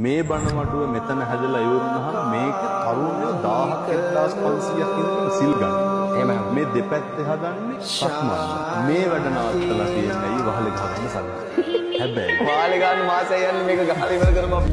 මේ බණ මඩුව මෙතන හැදලා ඉවර වුණාම මේක තරුණයෝ 1000ක් 1500ක් ඉඳලා සිල් ගන්න. එහෙම. මේ දෙපැත්තේ හදන්නේ සක්මන්. මේ වැඩ නවත්තලා තියෙන්නේ ඇයි වහලේ ගහගන්න සල්ලි. හැබැයි වාලේ ගන්න මාසය යන්නේ මේක ගහලා ඉවර කරමු අපි.